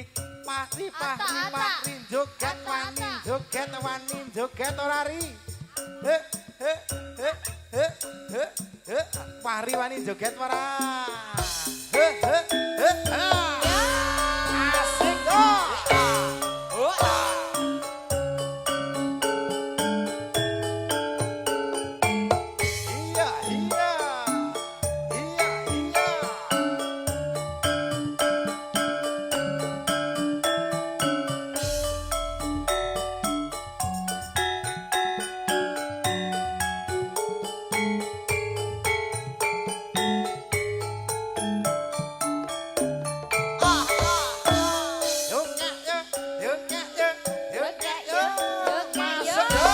Rik pahri pahri Ata, ata. pahri joget Ata, wani ata. Joget wani joget ora ri. He he he he he he. Pahri wani joget ora? He he he ha. Asik kok. Oh, ah. Iya iya. Iya iya. Yo ngek yo, yo ngek yo, yo ngek yo. Masuk yo.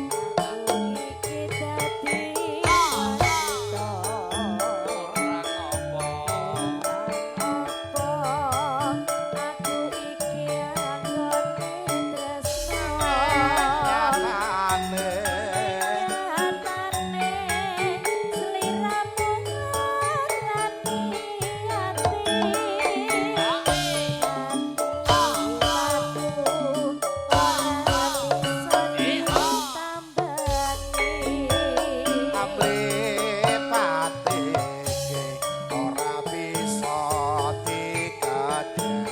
Iki dadi wanita. Ora ngopo. Apa aku iki anggone tresno? Nyatane. Nyatane sliramu ngarani ati. Aku ora bisa ditambani. Amripate iki ora bisa dikadhep.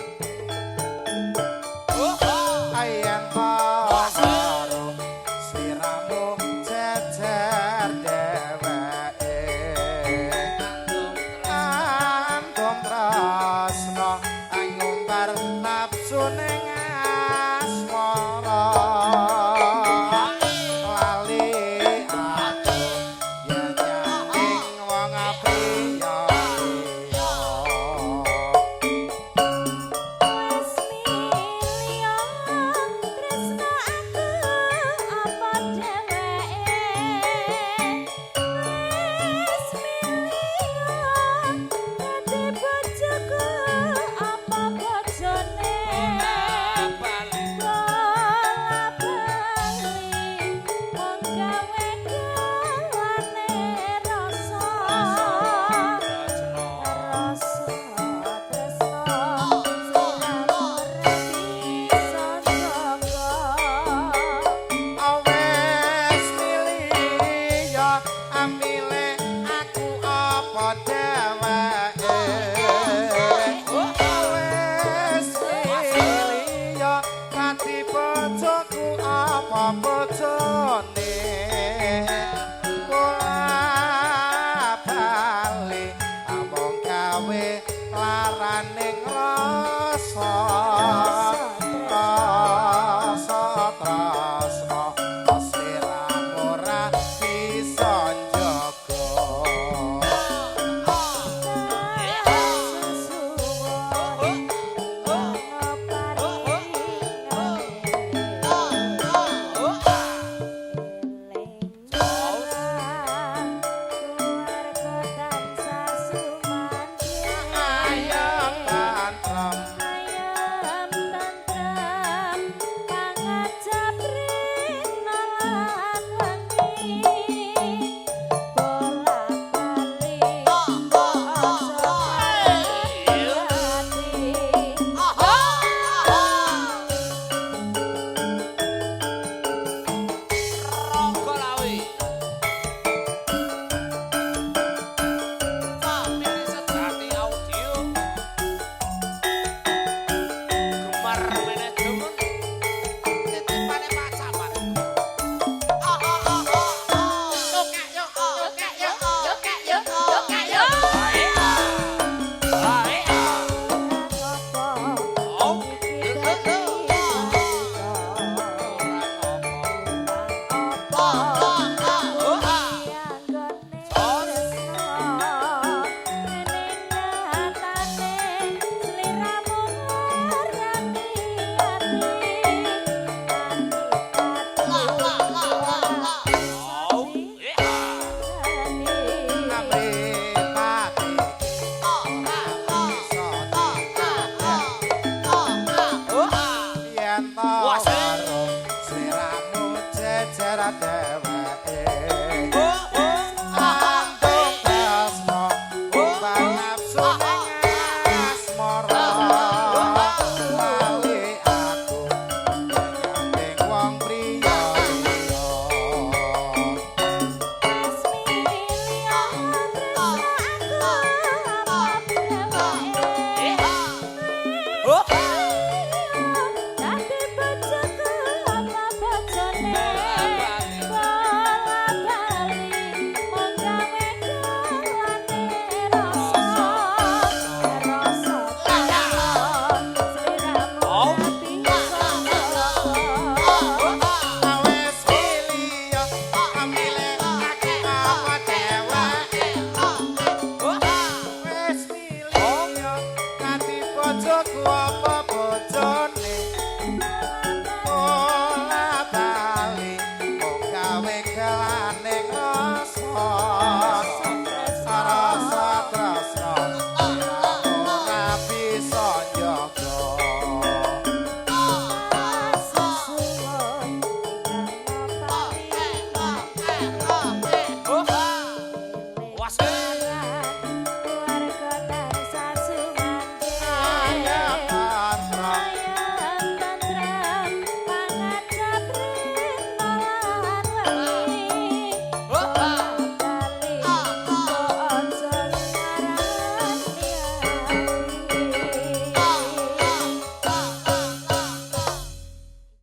Oh, ah. Yen karo sliramu jejer dheweke. Andum tresno ngumbar nafsu ning